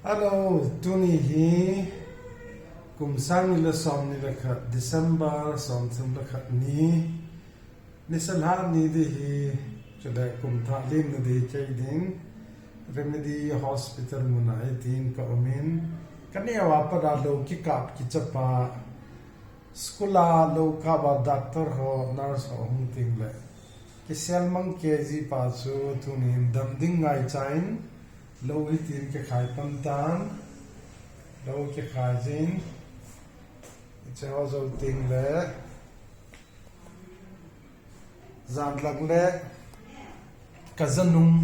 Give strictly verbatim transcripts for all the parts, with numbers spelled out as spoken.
Hello, tuni hi kum sang ni le som ni le khat, December som thum le khat ni, nisa lha ni ding hi, chule kum thah limna ding kei ding, Remedy Hospital muna eitin ka umin, ka neo a pat a lou kikap kichapa, school a lou kap a doctor ho, nurse ho hung ting le, kisel mang kei ji pa chu tunin dam ding ngaicha in, lou hitin kikhai pan tan, lou kikhai jin, hiche ho jou ting le, jan lang le, ka janung,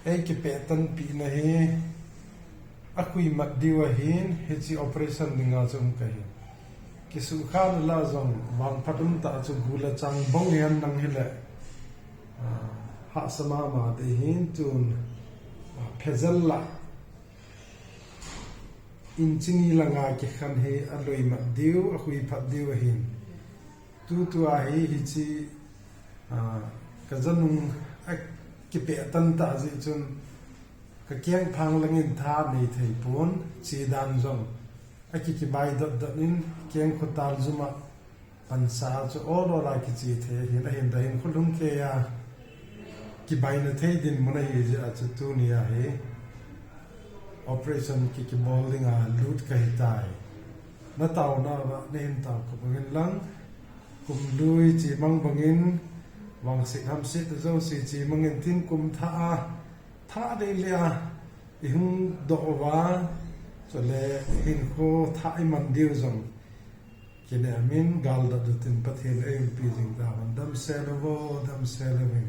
ei kipeh tanpina hi, akhui mat diu ahin, hiche operation dinga chu um kahi. Kisukha la jong, vangphat um tah chu gul a chang bong hihen nang hile, ah, hahsa mama ding hin tun, ah, phejal la, inch ni langa kikhan hi alui mat diu, akhui phat diu ahin. Tutua hi hiche, ah, ka janung akipeh tan tah jeh chun, ka kengphang langin tha nei thei pon, che dan jong akikibai dot dot in, keng khotal jum a pansa chu ol ol a kiche thei ahin, ahin dahin kholhung kei a kibaina thei dinmun ahi jeh a chu tunia hi operation ki, kibol dinga lut kahitai. Na taona uva nahin tao kha bangin lang, kum lui chemang bangin, vangset hamset jouse chemangin tin kum thah a, thah ding le a, ihung doh uva, chule hinkho thah iman diu jong kineh amin, gal dot dot in Pathen eiumpi jing tauvin, damsel uvo, damsel uvin.